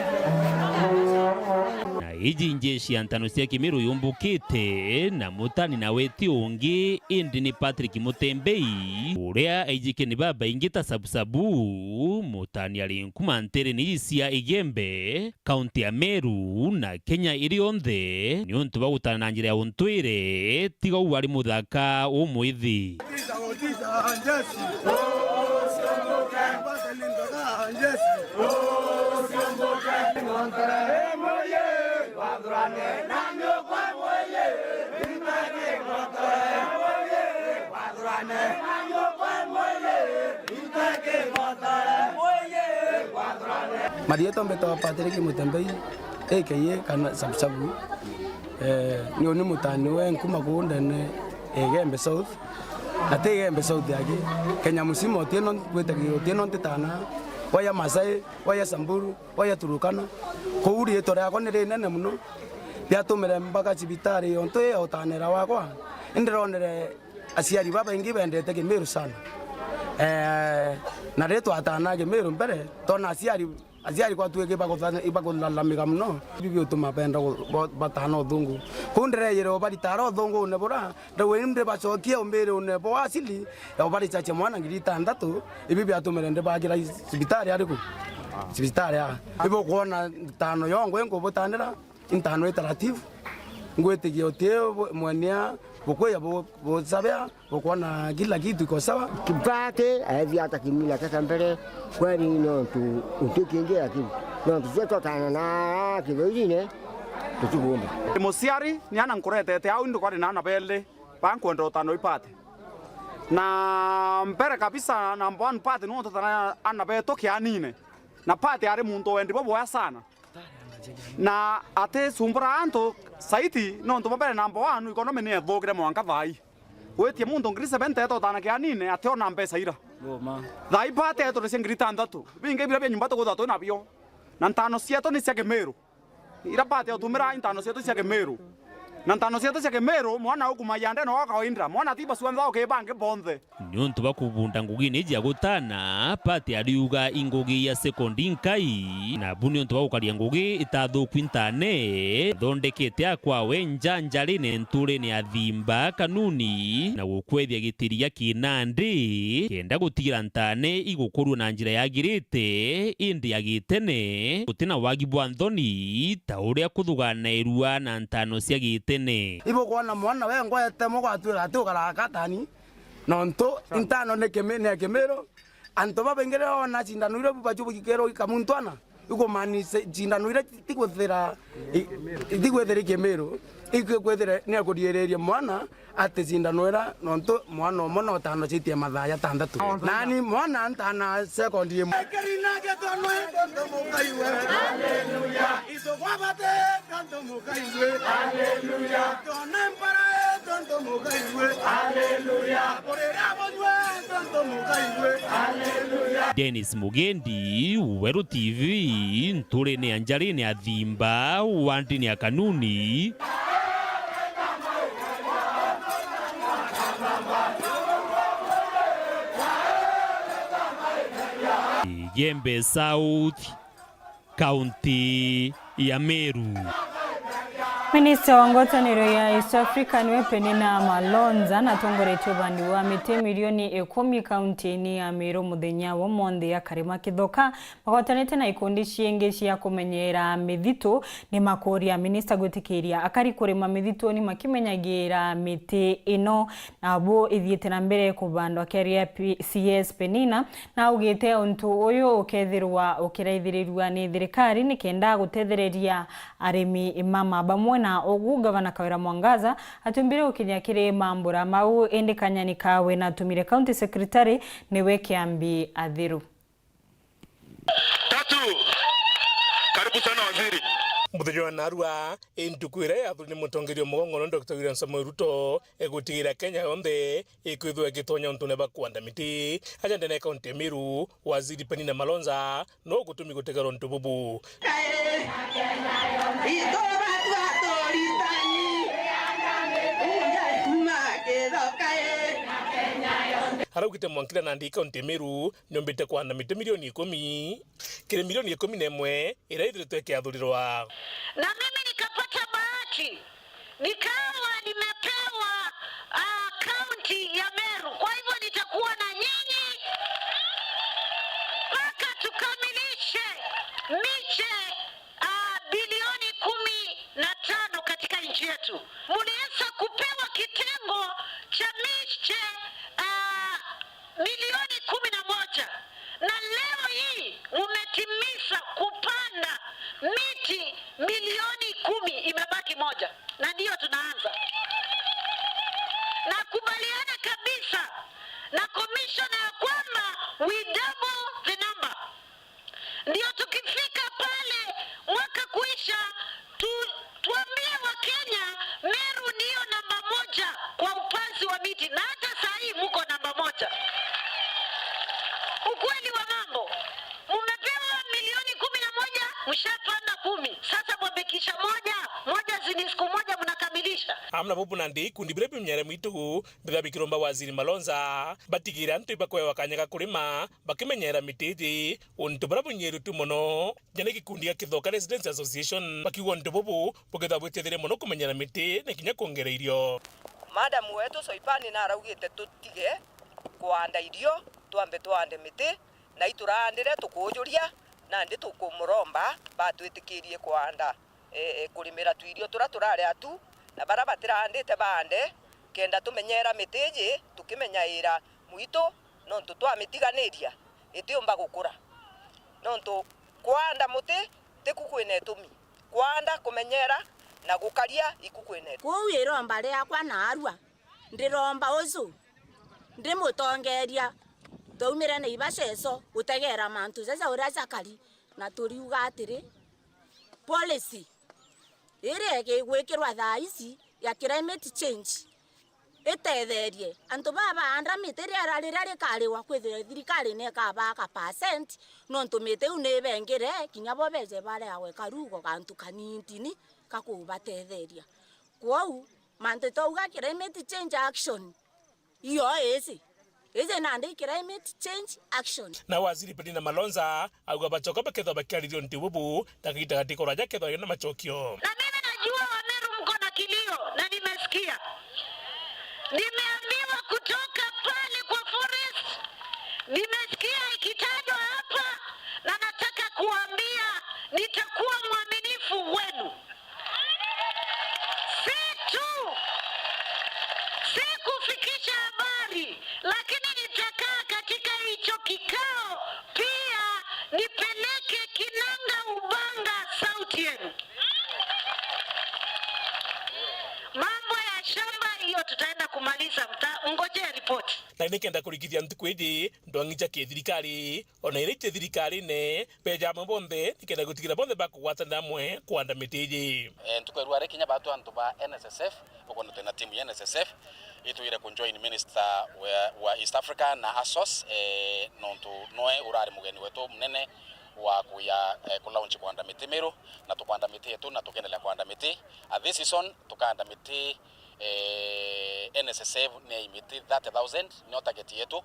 Na iji njeshi ya ntano cia Kimiru yumbukite, na mutani nawe ti ungi, indi ni Patrick Mutembei, uria aijike ni babaingi ta Sabusabu, mutani ari nkuma nterene cia Igembe, kaunti ya Meru, na Kenya iri yonthe, niuntu bwa gutana na njira ya untwire, tiga u ari muthaka umwithi. Marietwa mbitagwa Patrick Mutembei, A K A kana Sabusabu. Eh, ni uni mutani we nkuma kuu ndene Igembe South. Na ti Igembe South aki, Kenya musima utieno ngwitagia utieno ntitana, waya Masai, waya Samburu, waya Turukana. Kuu riitwa riakwa ni rinene mono, riatumire mpaka cibitari yontu ya utanira wakwa. Indironere aciari babaingi bendete Kimiru sana. Eh, na riria twatana Kimiru mbere, tona aciari, aciari kwatuike ibakutha-, ibakulalamika mono. Ibi biutuma benda gu-, bo-, batana uthungu. Kuu ndireyire ubaritara uthungune bura, ndauga indi bacokie umbirune bwa asili, ya ubarichache mwana ngiri itantatu, ibi biatumire ndibakira cibitari ariku? Cibitari a. Ibukwona ntano yongwe nkubutanira, intano i taratibu. Ngwitikia uti bu-, mwenia bukuya bu-, bucabea, bukwona kila kitu iko sawa. Kibaki aethia ata kimila kia mbere, kweri nontu untu kingi, lakini nontu cio twatana na kithoirine, tutigumba. Ndi muciari, ni ana nkuretete au, indi kwari na ana beli, bankwenda utano ipate. Na mbere kabisa, number one party, nontu tana ana betu kianine. Na party ari muntu wendi bubwea sana. Na atisumbura antu saiti, nontu bwa mbere number one, economy ni ethukire mwanka thaai. Gwitie muntu ngiri seventy etotana kianine, ationa mbeca ira. Thaai party eturicie ngiri itantatu. Bingi bira bia nyumba tuguthwa twi nabio. Na ntano cietu ni cia Kimiru. Ira party utumira intano cietu cia Kimiru. Na ntano cietu cia Kimiru, mwana ukumagia ndene wa kawaida. Mwana atiba cuantha ukibangi bonthe. Niuntu bwa kubunda ngugine iji ya gutana, party ariuga i ngugi ya sekondi nkai, nabu niuntu bwa gukaria ngugi itathuku intane, athondekete akwawe nja njarine nturene ya Thimba Kanuni, na gukwethia gitiri gia kinandi, kenda gutigira ntane igukurua na njira yagirite, indi ya gitene, gutina wagi bwa nthoni, ta uria kuthuganairua na ntano cia gitene. Ibukwona mwana we ngwete mugwatwira ati ukaraga katani, nontu intano ni Kimi-, ni ya Kimiru. Antu babaingi riria wona cindano iria bubaju bugikerwo ikamuntwana, ikumaanisha cindano iria tigwithira, i-, itigwithira i Kimiru, ikwithira ni ya kuriiriria mwana ati cindano ira, nontu mwana umwe no utano citie mathaa jatantatu. Nani mwana ntana sekondi imwe. Dennis Mugendi, Weru T V, nturene ya Njarine ya Thimba, wandine ya Kanuni. Igembe South, kaunti ya Meru. Minista wa ngwataniro ya East Africa niwe Penina Malonza natongoretie ubandi wa miti milioni ikumi kaunti-ini ya Meru muthenya wa umunthi ya Karima Kithoka. Magwatanite na ikundi ciingi cia kumenyera mithitu ni makuria minista gwitikiria akari kurima mithituni makimenyagira miti ino, na bu ithiite na mbere kubandwa. Akiaria P-, C S Penina naugite untu uyu ukethirwa ukiraithirirua ni thirikari nikenda gutethereria arimi mama. Bamwe na ugu, Gavana Kawira Mwangaza atiumbire gukinya kiri mambura mau, indi kanyani kawe natumire County Secretary niwe Kiambi Athiru. Tatu. Karibu sana waziri. Muthenya wa narua, i ntuku iria yathuri ni mutongeria mugongo no Doctor William Samoei Ruto egutigira Kenya yonthe ikwithwa igitonya untune bwa kuanda miti. Aja ndene ya kaunti ya Meru, waziri Penina Malonza no gutumi gutegera untu bubu. Kae, ithubatwa turitani, uja kuma kitho kae. Araugite mwankira nandi kaunti ya Meru niombite kuanda miti milioni ikumi kiri milioni ikumi na imwe iria ithiritwe ikiathurirwa. Na mimi nikapata bahati, nikawa nimepewa, ah, kaunti ya Meru. Kwa hivyo nitakuwa na nyinyi mpaka tukamilishe miche, ah, bilioni kumi na tano katika nchi yetu. Muliweza kupewa kitengo cha miche, ah, milioni kumi na moja, na leo hii mumetimiza kupanda miti milioni kumi, imebaki moja, na ndiyo tunaanza. Nakubaliana kabisa na commissioner ya kwamba we double the number. Ndio tukifika pale mwaka kuisha, tu-, tuambie Wakenya, Meru ndiyo namba moja kwa upanzi wa miti, na hata saa hii muko namba moja. Ukweli wa mambo, mumepewa milioni kumi na moja, mshapanda kumi. Sasa mwabakisha moja, moja si ni siku moja mnakamilisha. Amwe na bubu nandi ikundi biria bimenyere mwitu, biria bikiromba waziri Malonza, batigire antu ibakwewa kanya ga kurima, bakimenyera miti iji, untu buria bunyiritue mono. Jene gikundi gia Kithoka Residents Association bakiuga untu bubu bukethirwa bwitetherie mono kumenyera miti na kinya kwongera irio. Madam wetu Soipani naraugite tutige kuanda irio, twambe twande miti, na iturandire tukujuria, nandi tukumuromba batwitikirie kuanda, e, e, kurimira twirio turia turaria tu, na baria batirandite bande, kenda tumenyera miti iji tukimenyaira mwitu, nontu twamitiganiria itiumba gukura. Nontu kwanda muti tiku kwina itumi, kwanda, kumenyera na gukaria iku kwina itumi. Kuu iromba riakwa naarua, ndiromba uju ndimutongeria, twaumire Naivasha eso gutegera mantu jaja uria jakari, na turiuga atiri, policy iria igwikirwa thaa ici ya climate change itetherie antu baa baanda miti, riera riria rikariwa kwithirwa thirikari ni ikabaa ka percent, nontu miti iu ni ibengire kinya bo beje bareagwe karugo gantu kanintini ka kubatetheria. Kwou mantu twauga climate change action, iyo iji, iji nandi climate change action. Na waziri Penina Malonza auga bacoka bakethwa bakiariria untu bubu, na kagiita gatikora jakethwa na macokio. Na mimi najua Wameru mko na kilio, na nimesikia. Nimeambiwa kutoka pale kwa forest, nimesikia ikitajwa hapa, na nataka kuambia nitakuwa mwaminifu wenu. Si tu, si kufikisha habari, lakini nitakaa katika hicho kikao pia nipeleke kinanga ubanga sauti yenu. Mambo ya shamba hiyo tutaenda kumaliza, mta-, ngojea ripoti. Na nikenda kurikithia ntuku iji, ndwang'i ja kithirikari, ona iria iti thirikarine, beja amwe bonthe, nikenda gutigira bonthe bakugwatanira amwe kwanda miti iji. Eh, ntuku ya rwari kinya batu antu ba N S S F, ukwona twina timu ya N S S F, Itwire kujoin minister wa, wa East Africa na ASOS, eh, nontu noe urari mugeni wetu munene wa kuya, eh, kulaunch kwanda miti Meru, na tukwanda miti yetu na tukendelea kwanda miti. At this season, tukanda miti, eh, N S S F ni miti thirty thousand, nio target yetu.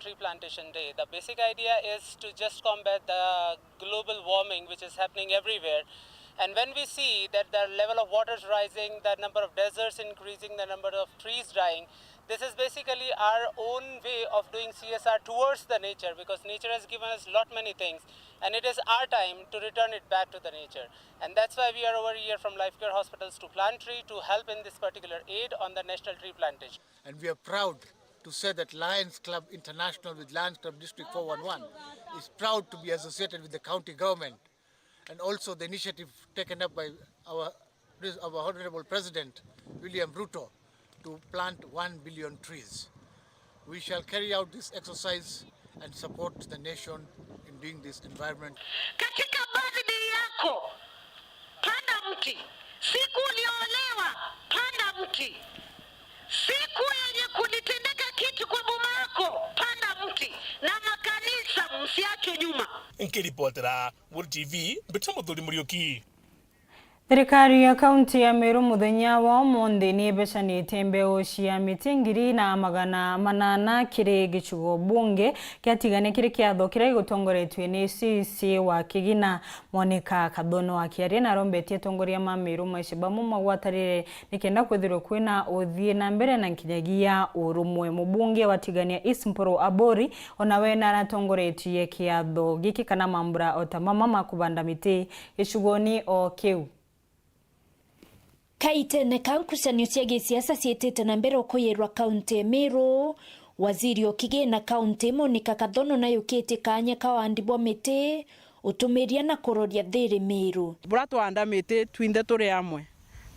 Tree Plantation Day. The basic idea is to just combat the global warming which is happening everywhere. And when we see that the level of water is rising, the number of deserts increasing, the number of trees dying, this is basically our own way of doing C S R towards the nature, because nature has given us lot many things, and it is our time to return it back to the nature. And that's why we are over here from Life Care Hospitals to Plant Tree to help in this particular aid on the national tree plantation. And we are proud to say that Lions Club International with Lions Club District four one one is proud to be associated with the county government and also the initiative taken up by our, our Honorable President William Ruto to plant one billion trees. We shall carry out this exercise and support the nation in doing this environment. Katika birthday yako, panda mti. Siku uliolewa, panda mti. Siku yenye kulitendeka kitu kwa boma yako, panda mti. Na makanisa, msiachwe nyuma. Nkiripotera Wood T V, Mbita Muthuri Muriuki. Thirikari ya kaunti ya Meru muthenya wa umunthi ni ibecanitie mbeu cia miti ngiri na magana manana kiri gicigo bunge kia Tigania kiri kiatho kiria gigutongoretue ni C C wa Kigina. Monica Kathono akiaria na arombetie atongoria ma Meru maishe bamwe magwatanire nikenda kwithirwe kwina uthii na mbere na nkinyagia urumwe. Mubunge wa Tigania East Mpuru Aburi, onawe naratongoretie kiatho giki kana mambura o ta mama ma kubanda miti gicigoni o kiu. Kaitene ka ngucanio cia gisiasa ciitite na mbere ukuyirwa kaunti ya Meru, waziri o kigina kaunti Monica Kathono nayukitie kaanya ka wandi bwa miti, utumiria na kuroria thiri Meru. Bura twanda miti twinthe turi amwe,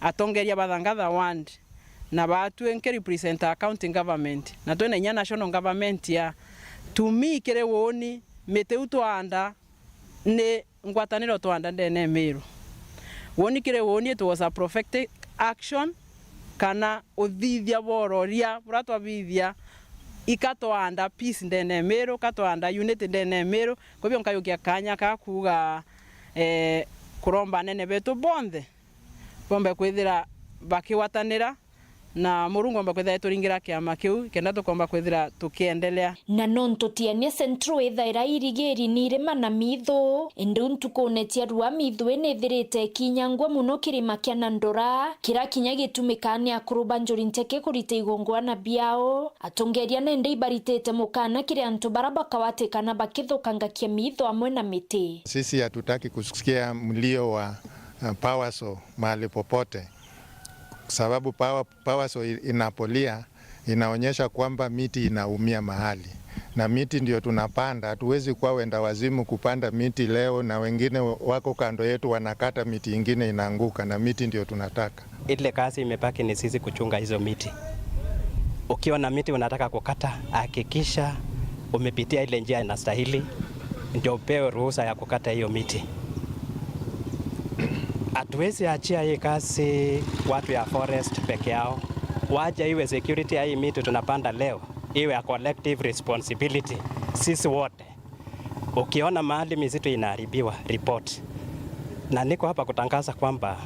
atongeria ba Thangatha ward, na baatwi nki represent county government, na twina inya national government ya, to me kiri uuni miti u twanda ni ngwataniro twanda ndene ya Meru. Woni kiri woni, it was a prophetic action, kana uthithia bwa uroria bura twathithia, ika twanda peace ndene ya Meru, ka twanda unity ndene ya Meru. Kwa hivyo nkayukia kanya ka kuuga, eh, kuromba anene betu bonthe bombe kwithira bakigwatanira, na Murungu omba kwithira ituringira kiama kiu, kenda tukomba kwithira tukiendelea. Na nontu Tiania Central ithaira irigiri ni irima na mithu, indi u ntukune cia rua mithu inithirite ikinyangwa mono kirima kia Nandora, kira kinya gitumikaa ni akuru ba njuri nteke kurita igongwana biao. Atongeria nende ibaritite mukana kiri antu bara bakawatikana bakithukangakia mithu amwe na miti. Sisi hatutaki kusikia mlio wa, uh, power saw mahali popote. Sababu power, power saw i-, inapolia, inaonyesha kwamba miti inaumia mahali. Na miti ndio tunapanda, hatuwezi kuwa wenda wazimu kupanda miti leo na wengine wako kando yetu wanakata miti ingine inaanguka, na miti ndio tunataka. Ile kazi imebaki ni sisi kuchunga hizo miti. Ukiona miti unataka kukata, hakikisha umepitia ile njia inastahili, ndio upewe ruhusa ya kukata hiyo miti. Hatuwezi achia hii kazi watu ya forest peke yao. Wacha iwe security ya hii miti tunapanda leo, iwe a collective responsibility, sisi wote. Ukiona mahali misitu inaharibiwa, report. Na niko hapa kutangaza kwamba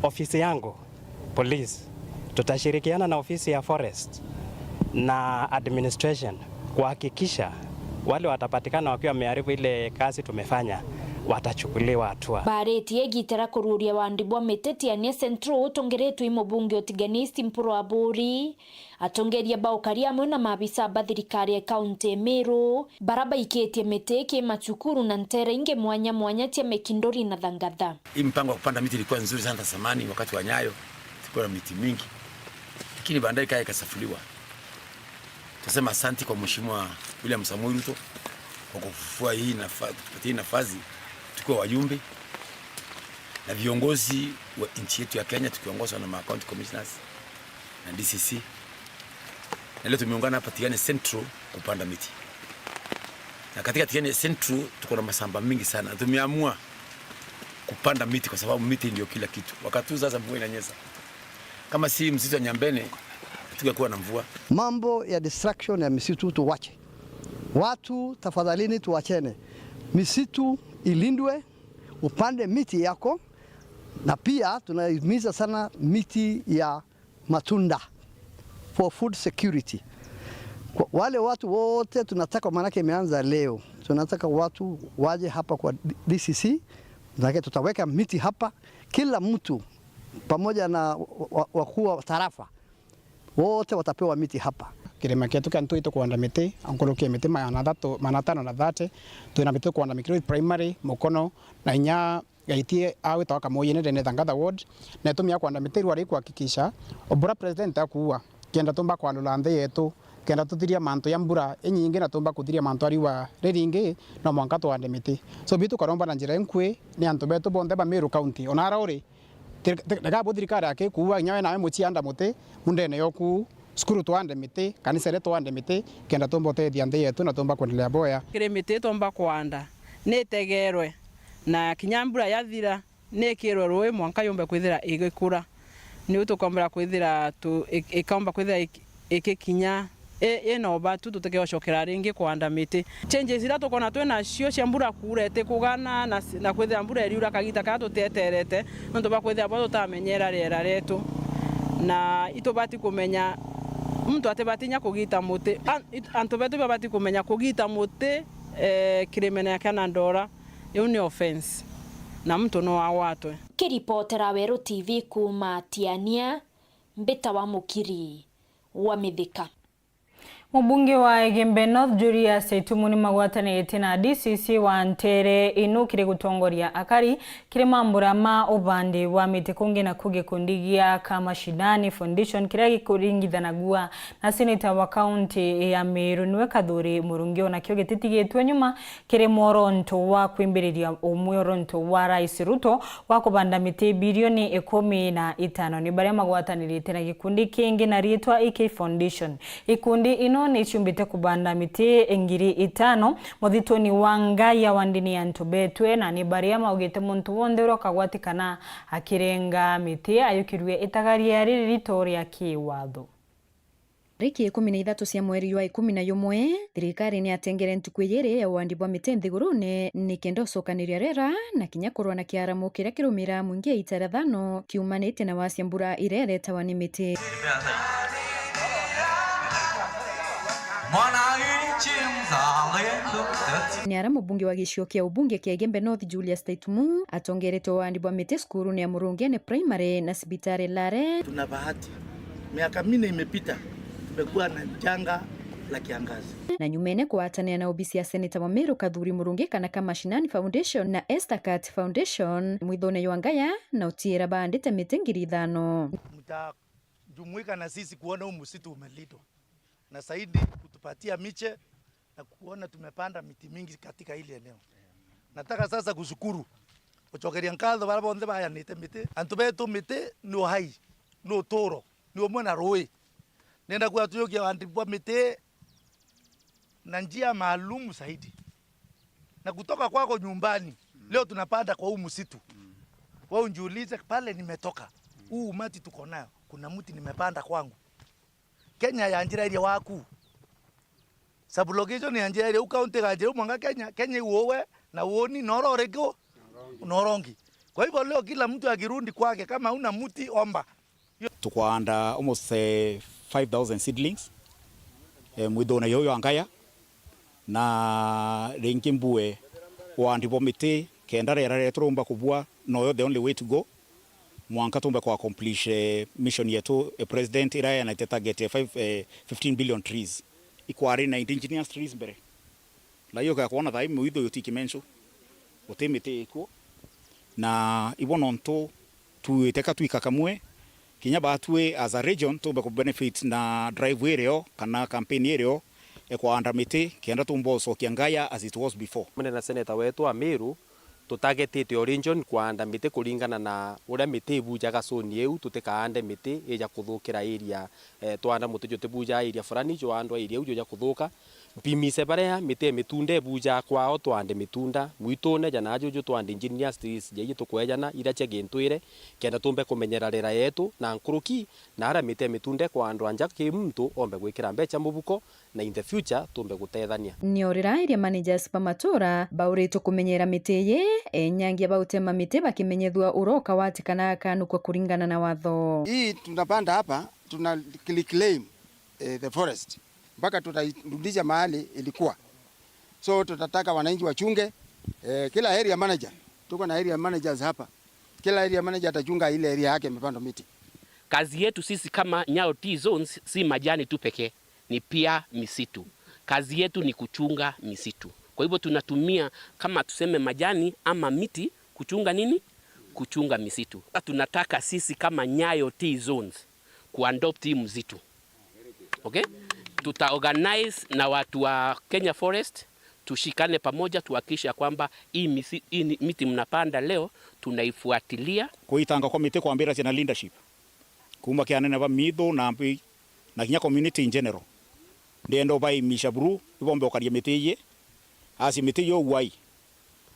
ofisi yangu, police, tutashirikiana na ofisi ya forest na administration kuhakikisha wale watapatikana wakiwa wameharibu ile kazi tumefanya, watachukuliwa hatua. Bareti egitera kururia wandi bwa miti Tiania Central utongeretwe i mubunge utigani East Mpuru Aburi, atongeria ba ukari amwe na maabisa ba thirikari ya kaunti ya Meru, bara baikitie miti ki macukuru na ntere ingi mwanya mwanya cia Mikinduri na Thangatha. Hii mpango wa kupanda miti ilikuwa nzuri sana zamani, wakati wa Nyayo tulikuwa na miti mingi, lakini baadaye ikaja ikasafuliwa. Tunasema asanti kwa Mheshimiwa William Samoei Ruto kwa kufufua hii nafa-, kutupatia hii nafasi tukiwa wajumbe na viongozi wa nchi yetu ya Kenya tukiongozwa na ma county commissioners na D C C. Na leo tumeungana hapa Tigania Central kupanda miti. Na katika Tigania Central tuko na mashamba mingi sana. Na tumeamua kupanda miti kwa sababu miti ndio kila kitu. Wakati huu sasa mvua inanyesha. Kama si msitu wa Nyambene, Tutakuwa na mvua. Mambo ya destruction ya misitu tuwache. Watu, tafadhalini, tuwachene. Misitu ilindwe, upande miti yako, na pia tunahimiza sana miti ya matunda for food security. Kwa wale watu wote tunataka, maanake imeanza leo, tunataka watu waje hapa kwa D C C, maanake tutaweka miti hapa, kila mtu pamoja na wa-, wa-, wakuu wa tarafa wote watapewa miti hapa. Kirima kietu kia Ntui tukwanda miti, nkuruki ya miti magana athatu, magana atano na thirty, twina miti tukwanda Mikiroi Primary, Mukono, na inya Gaitie a witawa Kamuyi ni ndene Thangatha Ward, na itumi ya kwanda miti riu ari kuhakikisha o bura president akuuga, kenda tumba kwandula nthi yetu, kenda tuthiria mantu ya mbura inyingi na tumba kuthiria mantu a riua riringi, no mwanka twande miti. So, bitu tukaromba na njira inkui ni antu betu bonthe ba Meru County, ona ara uri, ti-, ti-, reka bo thirikari akikuuga, inya we nawe mucianda muti mundene yoku, cukuru twande miti, kanisa iri twande miti, kenda tumba utethia nthi yetu na tumba kwendelea boya. Kiri miti tumba kwanda, ni itegerwe, na kinya mbura yathira, ni ikirwe rui mwanka yumbe kwithira igikura. Niu tukombera kwithira tu-, ik-, ikaumba kwithira ik-, ikikinya i-, ina ubatu, tutikegocokera ringi kwanda miti. Changes iria tukona twi nacio cia mbura kuura itikugana na s-, na kwithira mbura iriura kagita karia tutieterete, nontu bwa kwithira bo tutamenyera riera rietu. Na itubati kumenya, muntu atibati inya kugita muti. An-, it-, antu betu babati kumenya kugita muti, eh, kirimene kia Nandora, iu ni offence, na muntu no agwatwe. Kiripotera Weru T V kuuma Tiania, mbita wa Mukiri wa Mithika. Mubunge wa Igembe North Julius Itumu ni magwataniritie na D C C wa Ntere Inu kiri gutongoria akari kiri mambura ma ubandi wa miti kungi, naku gikundi gia Kamashinani Foundation kiria gikuringithanagua na seneta wa kaunti ya Meru niwe Kathuri Murungi, onakio gititigitwe nyuma kiri mworonto wa kwimbiriria umwe oronto wa Rais Ruto wa kubanda miti bilioni ikumi na itano. Ni baria magwatanirite na gikundi kingi na riitwa E K Foundation. Ikundi ino ni ciumbite kubanda miti ngiri itano muthituni wa Ngaya wa ndini ya Ntubetwe, na ni baria maugite muntu wonthe uria ukagwatikana akirenga miti ayukirue itagaria riri rito ria kiwatho. Tariki ikumi na ithatu cia mweri jwa ikumi na jumwe, thirikari ni yatengere ntuku ijiri ya uandi bwa miti nthigurune ni kenda ucokaniria riera na kinya kurwa na kiaramu kiria kirumira mwingi ya ita ria thano kiumanite na wacia mbura iria iretawa ni miti. Mwananchi mzalendo. Ni ara mubunge wa gicigo kia ubunge kia Igembe North Julius Taitumu atongerete uandi bwa miti cukurune ya Murungene Primary na cibitari Lare. Tuna bahati. Miaka minne imepita, tumekuwa na janga la kiangazi. Na nyumene kugwatanira na obisi ya seneta wa Meru Kathuri Murungi kana Kamashinani Foundation na Esther Kat Foundation, mwithone jwa Ngaya, na utiira baandite miti ngiri ithano. Mtajumuika na sisi kuona huu msitu umelindwa, na zaidi kutupatia miche na kuona tumepanda miti mingi katika hili eneo. Nataka sasa kushukuru, gucokeria nkatho baria bonthe bayanite miti. Antu betu, miti ni uhai, ni uturo, ni umwe na rui. Nenda kuga tujukia wandi bwa miti na njia maalum zaidi. Na kutoka kwako nyumbani, leo tunapanda kwa huu msitu. Wewe ujiulize, pale nimetoka, huu umati tuko nayo, kuna mti nimepanda kwangu? Kenya ya njira iria waku. Sublocation ya njira iria u county ga njira u mwanka Kenya, Kenya iuwe na uoni na oro uriku na urongi. Kwa hivyo leo kila mtu akirudi kwake, kama una mti, omba. Tukwaanda almost, eh, five thousand seedlings, eh, mwithone yo ya Ngaya, na ringi mbue wandi bwa miti, kenda riera riria turumba kubua, noyo the only way to go. Mwanka tumbe ku accomplish, eh, mission yetu, eh, president ira yanite target ya five, eh, fifteen billion trees. Ikwari na indigenous trees mbere. Na iyo ukakwona thaa ii mwitho uyu ti kimenco. Uti miti ikuo. Na ibo nontu tuite ka twika kamwe, kinya batwi as a region tumbe ku benefit na drive irio kana campaign irio, e kwaanda miti, kenda tumba ucokia Ngaya as it was before. Mune na senator wetu wa Meru, Tutagetite o region kwaanda miti kuringana na uria miti ibujaga zone iu, tutikaande miti ija kuthukira area, eh, twaanda muti jutibuja area fulani, jwaandwa area iu juja kuthuka. Mpimise baria miti ya mitunda ibujaga kwao, twaande mitunda mwitune, ja naju ju twaande engineers trees, ja iji tukwejana, iria cia gintwire, kenda tumbe kumenyera rera yetu, na nkuruki na aria miti ya mitunda ikwaandwa nja, ki muntu ombe gwikira mbeca mubuko, na in the future tumbe gutethania. Ni o riria area managers ba matura bauritwe kumenyera miti iyi, enyangia bautema miti bakimenyethua uroka wati kana akanukwa kuringana na watho. Hii tunapanda hapa, tuna reclaim, eh, the forest. Mpaka tutairudisha mahali ilikuwa. So tutataka wananchi wachunge, eh, kila area manager. Tuko na area managers hapa. Kila area manager atachunga ile area yake imepandwa miti. Kazi yetu sisi kama Nyayo Tea Zones si majani tu pekee, ni pia misitu. Kazi yetu ni kuchunga misitu. Kwa hivyo tunatumia, kama tuseme, majani ama miti kuchunga nini? Kuchunga misitu. Tunataka sisi kama Nyayo Tea Zones kuadopt hii msitu. Okay? Tuta organize na watu wa Kenya Forest, tushikane pamoja, tuhakikishe ya kwamba hii misi-, hii ni, miti mnapanda leo tunaifuatilia. Kuitanga kwa miti kwambira ciana leadership kuma kia anene ba mithu na mbi na kinya community in general. Ndienda ubaimisha buru, ibombe ukaria miti iyi, asi miti iyo uai.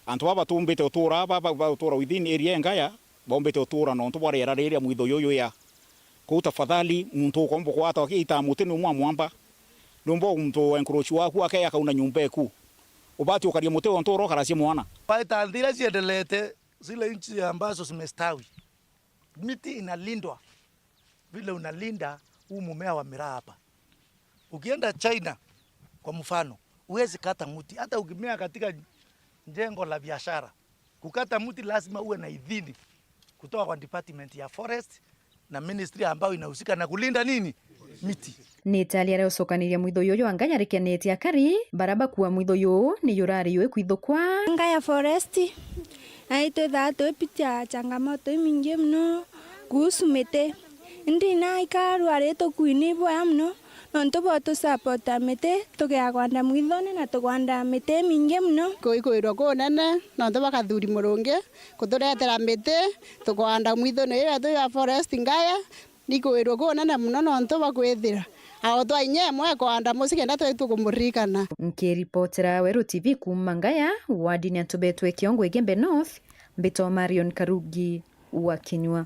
Antu baba batumbite utura, baba ba utura within area engaya, bombite utura nontu bwa riera riria mwitho yuyu ya. Kou tafadhali, muntu ukomba kwata akiita muti ni umwe amwamba. Numba muntu encroach waku ake akauna nyumba eku. Ubati ukaria muti ontu urokaracia mwana. Baita nthi iria ciendelete, zile nchi ambazo zimestawi, miti inalindwa vile unalinda huu mmea wa miraa hapa. Ukienda China, kwa mfano, huwezi kata mti, hata ukimea katika jengo la biashara. Kukata mti lazima uwe na idhini kutoka kwa department ya forest na ministry ambayo inahusika na kulinda nini? Miti. Ni itali aria ucokaniria mwitho yuyu anga yarikanitie akari, bara bakua mwitho yuu ni yurari yui kwithukwa. Ngaya forest, na itwithaa twipitia changamoto imingi muno kuhusu miti. Indi na ikarua ri tukuini bwea muno, nontu bwa tusapota miti, tugia kwanda mwithone na tukwanda miti imingi muno. Kuikwirwa kunene, nontu bwa Kathuri Murungi kuturetera miti, tukwanda mwithone iria tu ya forest ngaya. Ni kwirwa kunene muno nontu bwa kwithira ao twa inya imwe kwanda mucii kenda twaitua kumuririkana. Nkiripotera Weru T V kuuma Ngaya, wardini ya Tubetwe Kiongo Igembe North, mbitwa Marion Karugi wa Kinyua.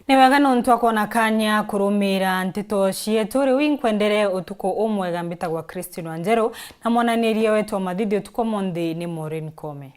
Ni wega nontu akwona kanya kurumira nteto cietu. Riu inkwendere utuku umwega, mbitagwa Christine Wanjeru, na mwananirie wetu wa mathithi utuku umunthi ni Maureen Kome.